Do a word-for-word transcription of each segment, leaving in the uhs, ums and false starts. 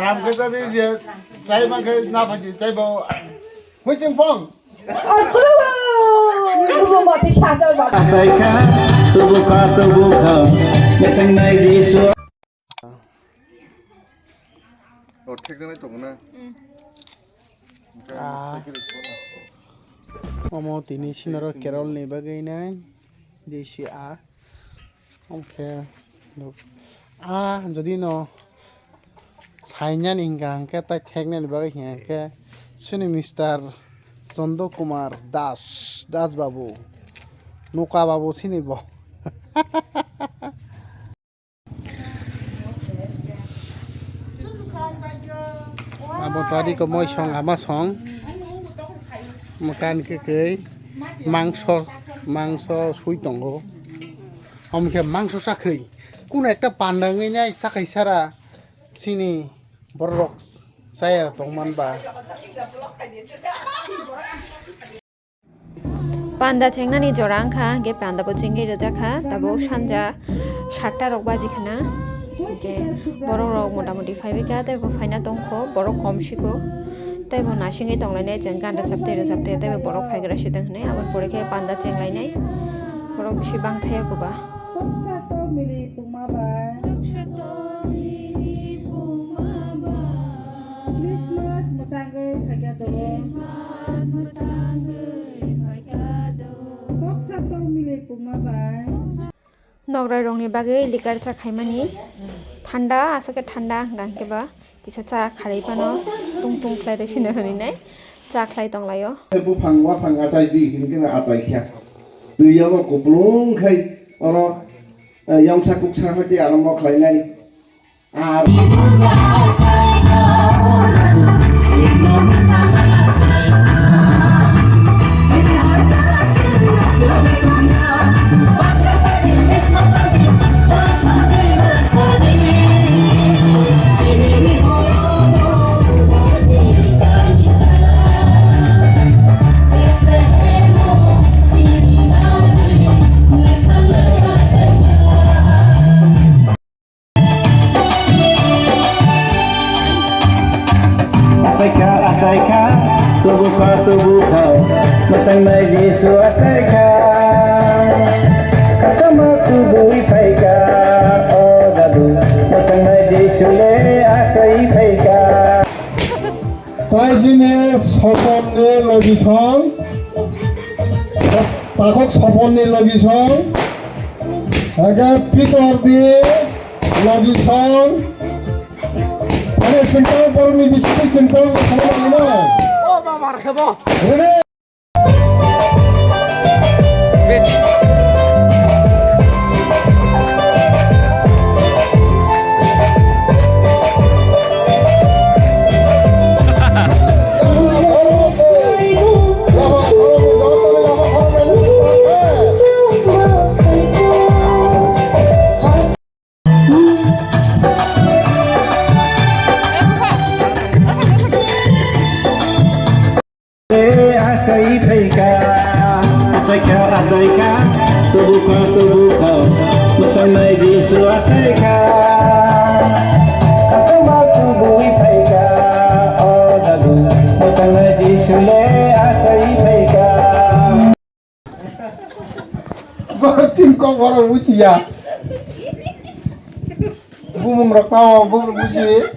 Am khe tadi je, chai ma khe na phaji, chai bo. Hwising phong. Asai kha, tubu kha, tubu kha, metang nai di so. O, thek nai tongo na. Ah. Omo tini sinaro Carol ni bagwi nai, D C R. Omo khe, ah, jodi no sainani hingka hingke tai theknani bagwi hingka hingke sini Mister Chondo Kumar Das, Das Babu, Nuka Babu sini bo. Abo tari ko moi song ama song. Makan ke kei mangso, mangso sui tongo. Om ke mangso sakhei. Kuno ekta panda wngwi nai sakhai sara sini borok saya tongman ba. Panda chengnani jora wngkha, hingke panda bo chengwi rijak kha, tabuk sanja satta rok baji khana, hingke borok rok mota moti phaibai kha, tei bo phaina tongkho, borok kom siko, tei bo nasingwi tonglainai chwng gana rwchapte rwchapte, tei bo borok phaigra sidang hinui, aboni pore khe panda chenglainai, borok bisi bangthaya koba. Toksa tok mili pungma bai. Toksa tok mili pungma bai. Christmas mwchangwi phaikha doro. Christmas mwchangwi phaikha doro. Toksa tok mili pungma bai. Nograi rokni bagwi likar cha khaimani thanda, aswk khe thanda hwnkha hwnkhe ba. Kisa cha khalai phano tung tung khlai rw sino hwnwi nai cha khlai tong laio. Buphang waphang achai di, hini kheno achai kha. Twi yogo kupulung khai oro, eh, yongsa kuksa hati arombho khlai nai. Ar Asaikha, asaikha, tubu kha, tubu kha, mwtang nai Jisu asaikha. Kasama tubui phaikha, o dadu, mwtang nai Jisu le asai phaikha. Taisini Soponni logi song, takhuk Soponni logi song, age Pitor di logi song, ane singkang porni bisini singkang song. Asai phaikha, asaikha, asaikha, tubu kha, tubu kha, mwtang nai Jisu asaikha. Asama tubui phaikha, o dadu, mwtang nai Jisu le asai phaikha. Chingkok borok bujiya. Bumung rok tamo bumung buji.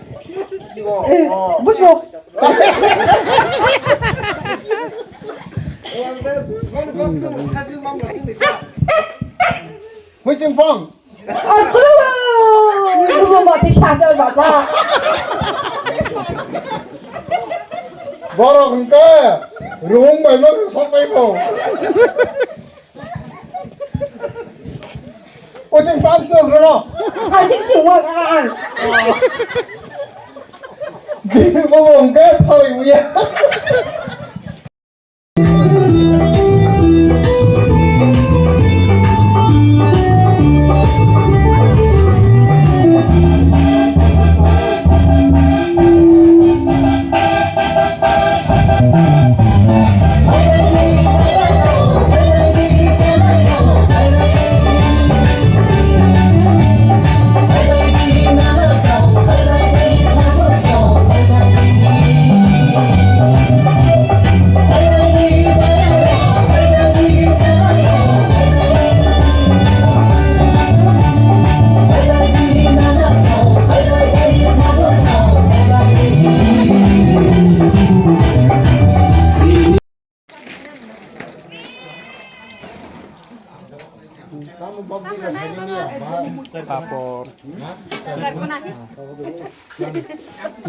Eh, bujo. Hwising phong. Borok hwnkhe rung bai ma sok bai bo. Ojing pam tu rono. Ojing tu wa an. Bo hwnkhe phai uya.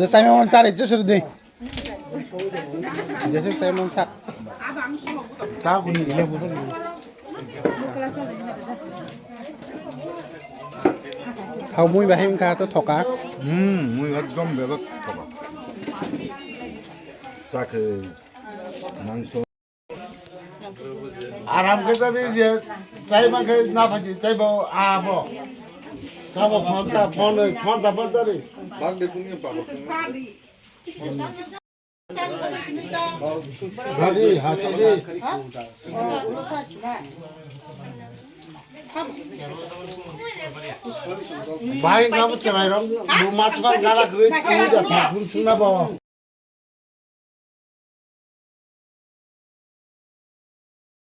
Simon chari, just ready. Jesuk Simon sak. Ta huni ile budo ni. Hau mui bahai wngkha to thoka. Hmm, mui ekdom bebak thoka. Sakhe mangso. Aram khe tadi je, chai ma khe na phaji, chai bo a bo. Sabo phone ta, phone, phone ta phone tadi. Bak de kuni bak. Hadi, hadi. Bai, kamu cerai rong, bu mas bai galak rui, cini da thapun suna bo.